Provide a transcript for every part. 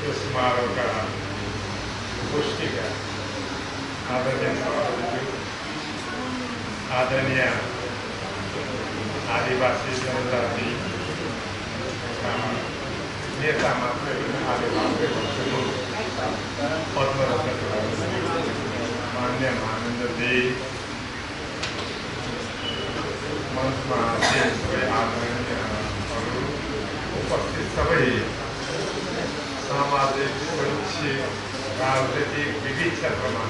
यो समारोहका पुष्टिका आदरणीय सभापति, आदरणीय आदिवासी जनजाति नेता मात्रै आदिवासी पद्मरत्न मान्य महानन्दजी, मञ्चमा सबै आदरणीयहरू, उपस्थित सबै सामाजिक, शैक्षिक, राजनीतिक विविध क्षेत्रमा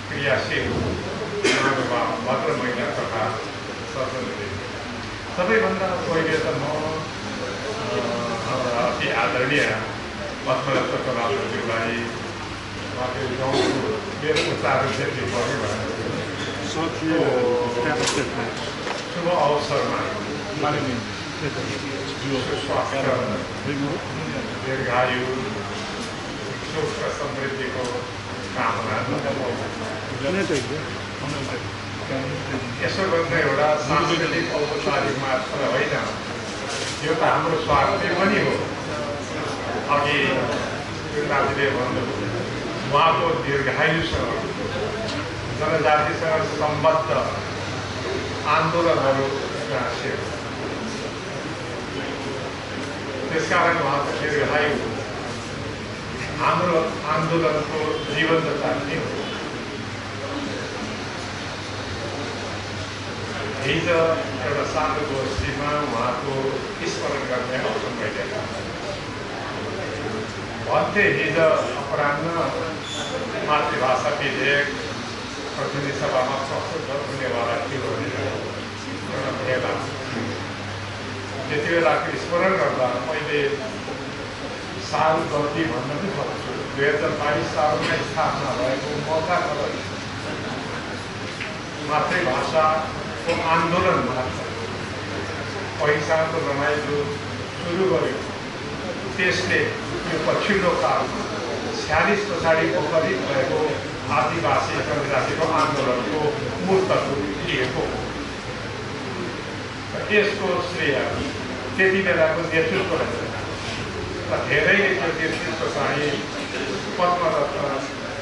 क्रियाशील महानुभाव भद्र महिला तथा सदनले, सबैभन्दा पहिले त म हाम्रा अति आदरणीय पद्मरत्न कलाज्यूलाई उहाँको गाउँको मेरो उच्चारण चाहिँ पर्ने भएको शुभ अवसरमा स्वास्थ्य, दीर्घायु, सुख र समृद्धिको कामना। यसो भन्दा एउटा सांस्कृतिक औपचारिक मात्र होइन, यो त हाम्रो स्वार्थै पनि हो। अघि दाजुले भन्नुभयो उहाँको दीर्घायुसँग जनजातिसँग सम्बद्ध आन्दोलनहरू गाँसियो, त्यसकारण उहाँको दीर्घायु हाम्रो आन्दोलनको जीवन्तता पनि हो। हिजो एउटा सानो गोष्ठीमा उहाँको स्मरण गर्ने अवसर भइरहेको भन्थे। हिजो अपराह्न मातृभाषा विधेयक प्रतिनिधि सभामा प्रस्तुत हुनेवाला थियो भनेर एउटा भेला, त्यति बेलाको स्मरण गर्दा मैले साल गल्ती भन्न पनि सक्छु। 2022 सालमा स्थापना भएको मौका मातृभाषाको आन्दोलनमा पहिचानको लडाइँ जो सुरु गर्यो, त्यसले यो पछिल्लो कालमा 46 पछाडि उपस्थित भएको आदिवासी जनजातिको आन्दोलनको मूर्तको लिएको। यसको श्रेय त्यति बेलाको नेतृत्वलाई र धेरैले त्यो नेतृत्व चाहिँ पद्मरत्न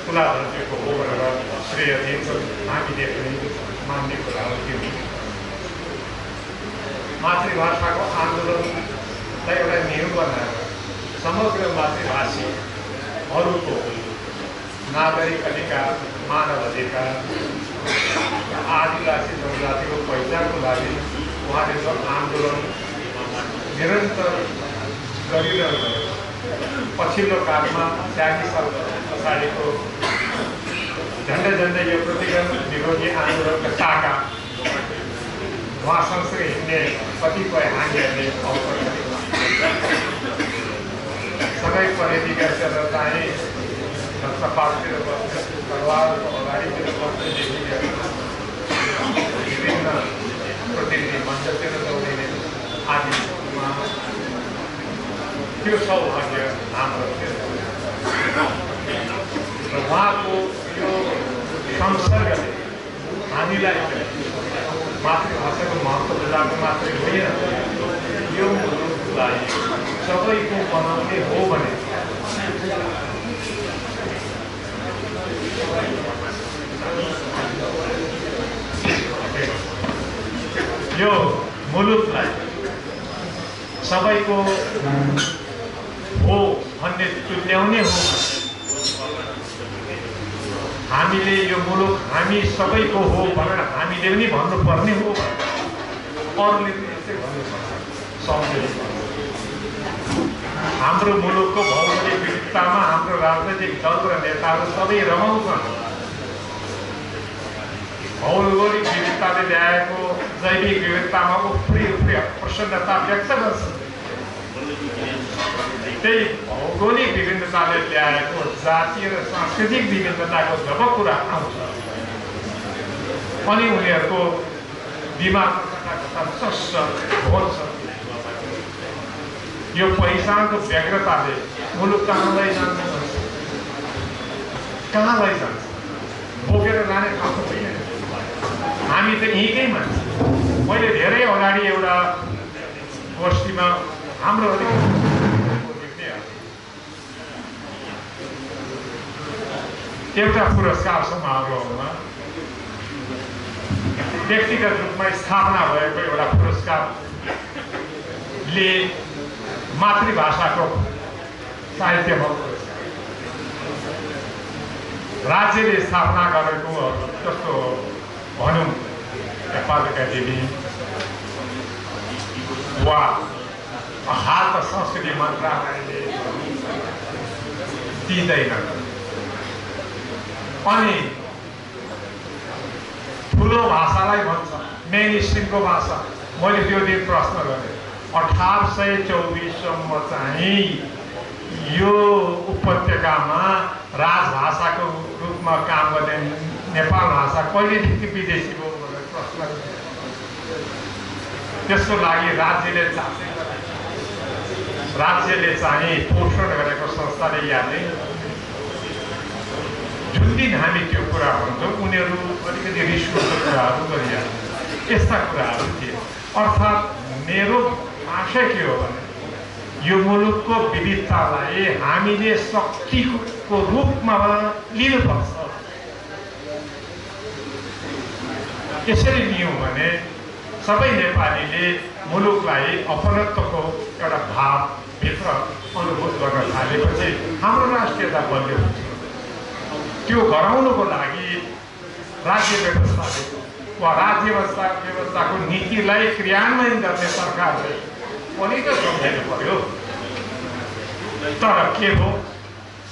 तुलाधरजीको हो भनेर श्रेय दिन्छ। हामीले पनि मान्ने कुरा हो। त्यो मातृभाषाको आन्दोलनलाई एउटा नियम बनाएर समग्र मातृभाषीहरूको नागरिक अधिकार, मानव अधिकार, आदिवासी जनजातिको पहिचानको लागि उहाँले जो आन्दोलन निरन्तर गरिरहनु पछिल्लो कालमा 46 साल पछाडिको झन्डै यो प्रतिगमन विरोधी आन्दोलनका शाखा उहाँ सँगसँगै हिँड्ने कतिपय हामीहरूले अवसर सबै परेदेखि चाहिँ पार्टीतिर बस्ने परिवारको अगाडितिर बस्नेदेखि विभिन्न प्रतिनिधि मञ्चतिर दौडिने आदिमा त्यो सौभाग्य हाम्रो थियो। र उहाँको यो संसर्गले हामीलाई मातृभाषाको महत्त्व बुझाएको मात्रै होइन, यो मुलुकलाई सबैको बनाउने हो भने यो मुलुकलाई सबैको हो भन्ने तुल्याउने हो। हामीले यो मुलुक हामी सबैको हो भनेर हामीले पनि भन्नुपर्ने हो। अरूले पनि यस्तै भन्नुपर्छ। सम्झिनु हाम्रो मुलुकको भौगोलिक विविधतामा हाम्रो राजनैतिक दल र नेताहरू सबै रमाउँछन्। भौगोलिक विविधताले ल्याएको जैविक विविधतामा उफ्री प्रसन्नता व्यक्त गर्छन्। त्यही भौगोलिक विभिन्नताले ल्याएको जातीय र सांस्कृतिक विभिन्नताको जब कुरा आउँछ अनि उनीहरूको दिमागमा चस्स घोल्छ। यो पहिचानको व्यग्रताले मुलुक कहाँ लैजान्छ, कहाँ लैजान्छ बोकेर लाने खालको होइन। हामी त यहीँकै मान्छे। मैले धेरै अगाडि एउटा गोष्ठीमा हाम्रो एउटा पुरस्कार समारोहमा व्यक्तिगत रूपमा स्थापना भएको एउटा पुरस्कारले मातृभाषाको साहित्यमा पुरस्कार, राज्यले स्थापना गरेको जस्तो भनौँ नेपाल एकाडेमी वा हाल त संस्कृति मन्त्रालयले दिँदैन। अनि ठुलो भाषालाई भन्छ मेन स्ट्रिमको भाषा। मैले त्यो दिन प्रश्न गरेँ 1824सम्म चाहिँ यो उपत्यकामा राजभाषाको रूपमा काम गर्ने नेपाल भाषा कहिलेदेखि विदेशी हो भनेर प्रश्न गरेँ। त्यसको लागि राज्यले चाहिँ पोषण गरेको संस्थाले यादै जुन दिन हामी त्यो कुरा भन्छौँ उनीहरू अलिकति रिस उठ्दो कुराहरू गरिहाल्छ। यस्ता कुराहरू थिए। अर्थात् मेरो आशय के हो भने यो मुलुकको विविधतालाई हामीले शक्तिको रूपमा लिनुपर्छ। यसरी लियौँ भने सबै नेपालीले मुलुकलाई अपनत्वको एउटा भावभित्र अनुभूत गर्न थालेपछि हाम्रो राष्ट्रियता बलियो हुन्छ। त्यो गराउनुको लागि राज्य व्यवस्थाको नीतिलाई क्रियान्वयन गर्ने सरकारले पनि त सम्झिनु पर्यो। तर के हो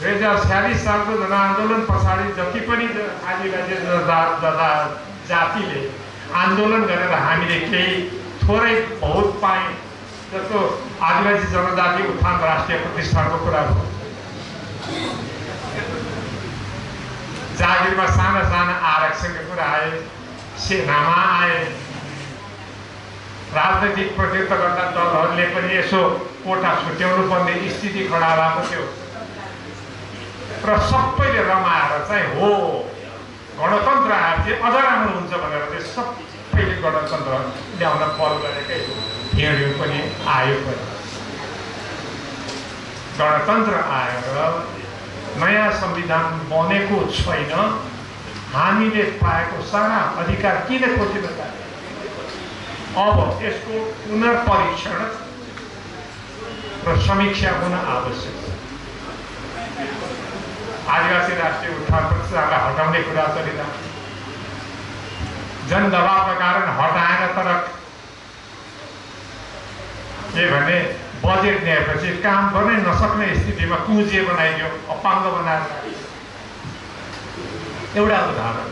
2046 सालको जनआन्दोलन पछाडि जति पनि आदिवासी जातिले आन्दोलन गरेर हामीले केही थोरै बहुत पायौँ, जस्तो आदिवासी जनजाति उत्थान राष्ट्रिय प्रतिष्ठानको कुरा हो। जागिरमा साना साना आरक्षणको कुरा आए, सेनामा आए, राजनैतिक प्रतिनिधित्व गर्दा दलहरूले पनि यसो कोटा छुट्याउनु पर्ने स्थिति खडा भएको थियो र सबैले रमाएर चाहिँ हो गणतन्त्र आएको थियो अझ राम्रो हुन्छ भनेर चाहिँ सबैले गणतन्त्र ल्याउन पहल गरेकै हिँड्यो पनि आयो पनि। गणतन्त्र आएर नयाँ संविधान बनेको छैन। हामीले पाएको सारा अधिकार किन खोजिन जाने? अब यसको पुनर्परीक्षण र समीक्षा हुन आवश्यक छ। आदिवासी राष्ट्रिय उत्थान प्रतिष्ठानलाई हटाउने कुरा चलिरहेको जनदबावका कारण हटाएन, तर के भने बजेट ल्याएपछि काम गर्नै नसक्ने स्थितिमा कुँजे बनाइदियो, अपाङ्ग बनाएर एउटा उदाहरण।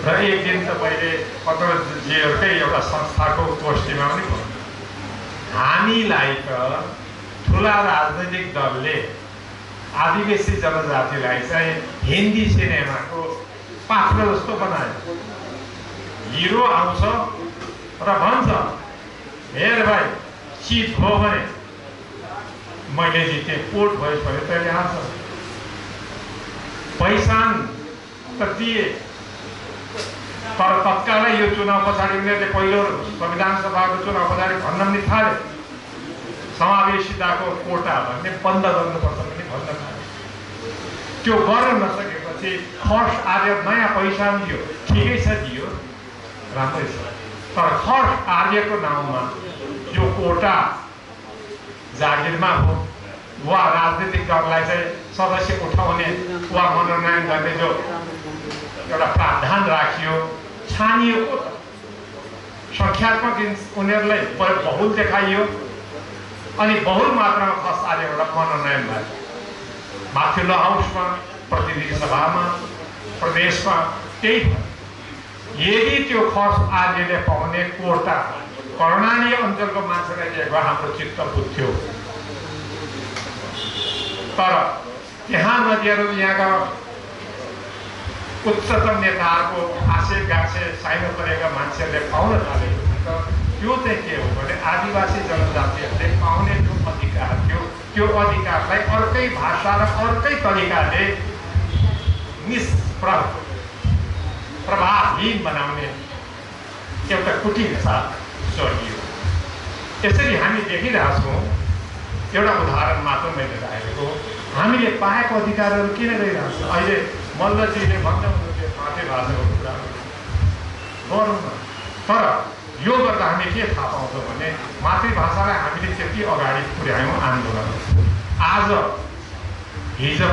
र एक दिन तपाईँले पत्रजीहरूकै एउटा संस्थाको गोष्ठीमा पनि भन्नु, हामीलाई त ठुला राजनैतिक दलले आदिवासी जनजातिलाई चाहिँ हिन्दी सिनेमाको पात्र जस्तो बनायो। हिरो आउँछ र भन्छ हेर भाइ सिट हो भने मैले जितेँ, पोट भएछ भने तैँले आउँछ, पहिचान त दिए। तर तत्कालै यो चुनाव पछाडि उनीहरूले पहिलो संविधान सभाको चुनाव पछाडि भन्न पनि थाले समावेशिताको कोटा भन्ने बन्द गर्नुपर्छ पनि भन्न थाले। त्यो गर्न नसकेपछि खर्च आर्य नयाँ पहिचान दियो, ठिकै छ दियो, राम्रै छ। तर खर्च आर्यको नाउँमा यो कोटा जागिरमा हो वा राजनीतिक दललाई चाहिँ सदस्य उठाउने वा मनोनयन गर्ने जो एउटा प्रावधान राखियो, छानिएको त सङ्ख्यात्मक उनीहरूलाई बहुल देखाइयो अनि बहुल मात्रामा खस आर्यबाट मनोनयन भयो। माथिल्लो हाउसमा, प्रतिनिधि सभामा, प्रदेशमा त्यही भयो। यदि त्यो खस आर्यले पाउने कोटा कर्णाली अञ्चलको मान्छेलाई दिएको हाम्रो चित्त बुझ्थ्यो। तर त्यहाँ नदिएर यहाँका उच्चतम नेताहरूको आशे गाँसे साइनो गरेका मान्छेहरूले पाउन थालेको छ। त्यो चाहिँ के हो भने आदिवासी जनजातिहरूले पाउने जो अधिकार थियो त्यो अधिकारलाई अर्कै भाषा र अर्कै तरिकाले प्रभावहीन बनाउने एउटा कुटिलता चलियो। यसरी हामी देखिरहेछौँ। एउटा उदाहरण मात्र मैले राखेको हामीले पाएको अधिकारहरू किन गइरहेको छ? अहिले मल्लजीले भन्दै हुनुहुन्थ्यो मातृभाषाको कुरा गरौँ न, तर यो गर्दा हामी के थाहा पाउँछौँ भने मातृभाषालाई हामीले त्यति अगाडि पुर्यायौँ आन्दोलन। आज हिजो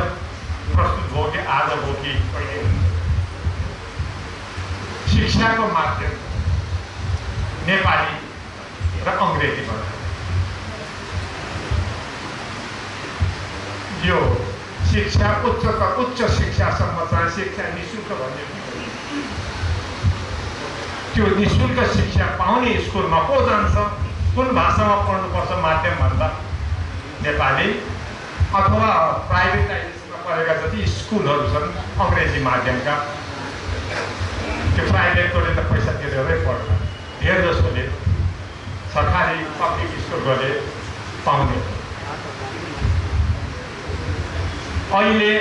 प्रस्तुत भयो कि आज भयो कि कहिले शिक्षाको माध्यम नेपाली र अङ्ग्रेजी बनायो। यो शिक्षा उच्च शिक्षासम्म चाहिँ शिक्षा निःशुल्क भन्ने त्यो निःशुल्क शिक्षा पाउने स्कुलमा को जान्छ? कुन भाषामा पढ्नुपर्छ माध्यम भन्दा? नेपाली अथवा प्राइभेटाइजेसनमा पढेका जति स्कुलहरू छन् अङ्ग्रेजी माध्यमका, त्यो प्राइभेटकोले त पैसा तिरेरै पढ्छ। धेर जसोले सरकारी पब्लिक स्कुलकोले पाउने। अहिले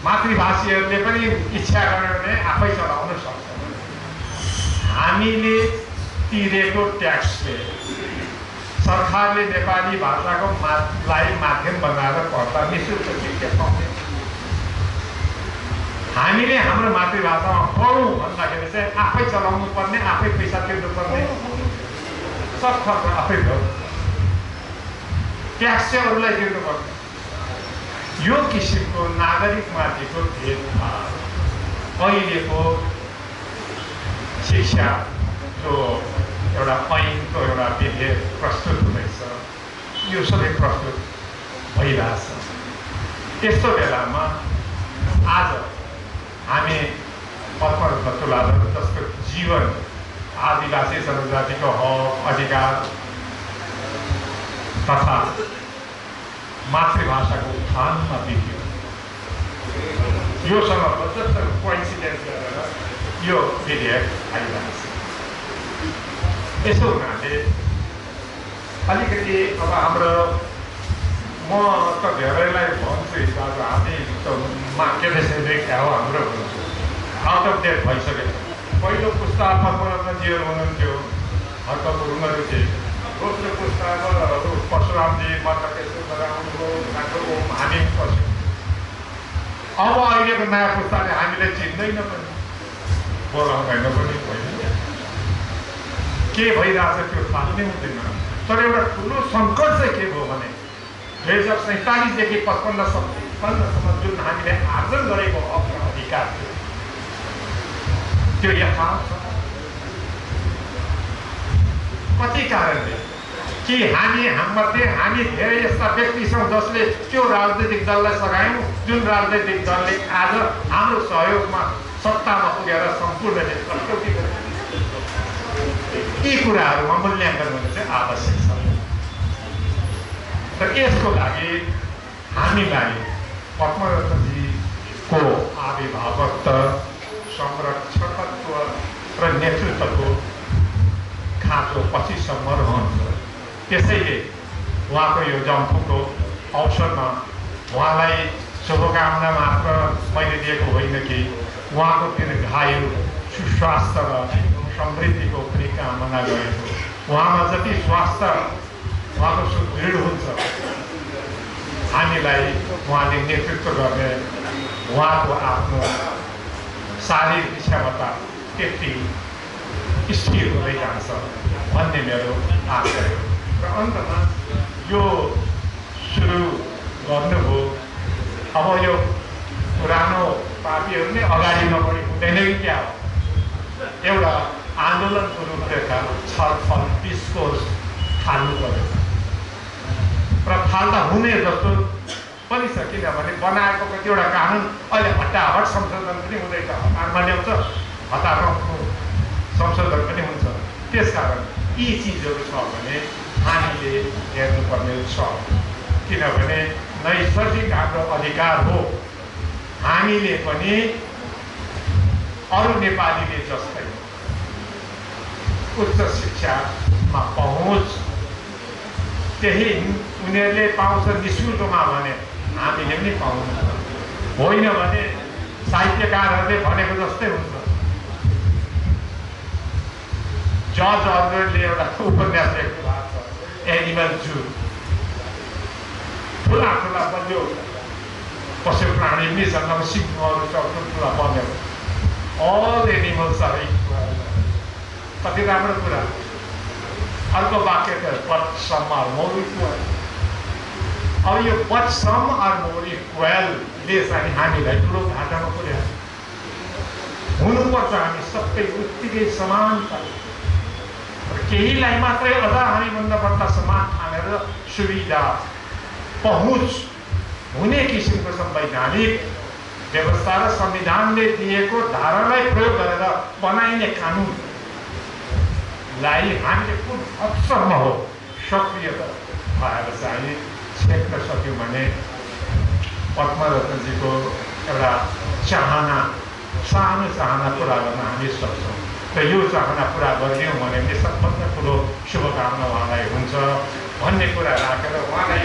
मातृभाषीहरूले पनि इच्छा गऱ्यो भने आफै चलाउन सक्छ। हामीले तिरेको ट्याक्सले सरकारले नेपाली भाषाको लाई माध्यम बनाएर पढ्दा निःशुल्क शिक्षा पाउने। हामीले हाम्रो मातृभाषामा पढौँ भन्दाखेरि चाहिँ आफै चलाउनु पर्ने, आफै पैसा तिर्नुपर्ने, सब खर्च आफै भयो। ट्याक्स चाहिँ अरूलाई तिर्नुपर्ने। यो किसिमको नागरिकमाथिको भेदभाव अहिलेको शिक्षा जो एउटा ऐनको एउटा विधेयक प्रस्तुत हुँदैछ, यो सबै प्रस्तुत भइरहेछ। त्यस्तो बेलामा आज हामी पद्मरत्न तुलाधर जस्तो जीवन आदिवासी जनजातिको हक अधिकार तथा मातृभाषाको उत्थानमा बित्यो। योसँग जस्तो कोइन्सिडेन्स गरेर यो विधेयक आइरहेको छ। यसो हुनाले अलिकति अब हाम्रो म त धेरैलाई भन्छु आज हामी त मार्केट हो हाम्रो भन्छु आउट अफ डेट भइसकेको छ। पहिलो पुस्ता पद्मरत्नजीहरू हुनुहुन्थ्यो, हर्कपुर उनीहरू थिए। दोस्रो पुस्तामा परशुरामजी मर्केश्वर आउनुभयो, डाक्टर ओम हामी पस्यौँ। अब अहिलेको नयाँ पुस्ताले हामीले चिन्दैन पनि, बोलाउँदैन पनि, होइन के भइरहेछ त्यो थाहा नै हुँदैन। तर एउटा ठुलो सङ्कट चाहिँ के भयो भने 2047 देखि 55सम्म जुन हामीले आर्जन गरेको हक र अधिकार थियो त्यो यथार्थ छ। कति कारणले कि हामी धेरै यस्ता व्यक्ति छौँ जसले त्यो राजनैतिक दललाई सघायौँ जुन राजनैतिक दलले आज हाम्रो सहयोगमा सत्तामा पुगेर सम्पूर्ण कसौटी गरे। यी कुराहरूमा मूल्याङ्कन हुनु चाहिँ आवश्यक छ। र यसको लागि हामीलाई पद्मरत्नजीको आविर्भावत्व, संरक्षकत्व र नेतृत्वको खाँचो पछिसम्म रहन्छ। त्यसैले उहाँको यो जन्मको अवसरमा उहाँलाई शुभकामना मात्र मैले दिएको होइन कि उहाँको दीर्घायु, सुस्वास्थ्य र समृद्धिको पनि कामना गरेको। उहाँमा जति स्वास्थ्य उहाँको सुदृढ हुन्छ, हामीलाई उहाँले नेतृत्व गर्ने उहाँको आफ्नो शारीरिक क्षमता त्यति स्थिर हुँदै जान्छ भन्ने मेरो आशा हो। र अन्तमा यो सुरु गर्नुभयो, अब यो पुरानो पार्टीहरू नै अगाडि नबढी हुँदैन कि क्या हो? एउटा आन्दोलनको रूपरेखा छलफल डिस्कोर्स थाल्नु पर्यो र थाल्दा हुने जस्तो पनि छ। किनभने बनाएको कतिवटा कानुन अहिले हट्टाहट संशोधन पनि हुँदैछ, हतारमा ल्याउँछ, हतारमा संशोधन पनि हुन्छ। त्यसकारण यी चिजहरू छ भने हामीले हेर्नुपर्ने छ। किनभने नैसर्गिक हाम्रो अधिकार हो। हामीले पनि अरू नेपालीले जस्तै उच्च शिक्षामा पहुँच त्यही उनीहरूले पाउँछ निःशुल्कमा भने हामीले पनि पाउनु होइन भने साहित्यकारहरूले भनेको जस्तै हुन्छ। जर्ज अर्वेलले एउटा उपन्यास लेख्नु भएको छ, एनिमल जू। ठुला ठुला बलियो पशु प्राणी पनि छन्, अब सिंहहरू छ, ठुल्ठुला बनेर अल एनिमल्स आर इक्वल। कति राम्रो कुरा। अर्को वाक्य त but some are more equal. अब यो बट सम आर मोर इक्वलले चाहिँ हामीलाई ठुलो घाटामा पुर्यायो। हुनुपर्छ हामी सबै उत्तिकै समानता, केहीलाई मात्रै अझ हामीभन्दा बढ्ता समान ठानेर सुविधा पहुँच हुने किसिमको संवैधानिक व्यवस्था र संविधानले दिएको धारालाई प्रयोग गरेर बनाइने कानुनलाई हामीले कुन हदसम्म हो सक्रियता भएर चाहिँ छेक्न सक्यौँ भने पद्मरत्नजीको एउटा चाहना, सानो चाहना पुरा गर्न हामी सक्छौँ। र यो चाहना पुरा गरिदियौँ भने सबभन्दा ठुलो शुभकामना उहाँलाई हुन्छ भन्ने कुरा राखेर उहाँलाई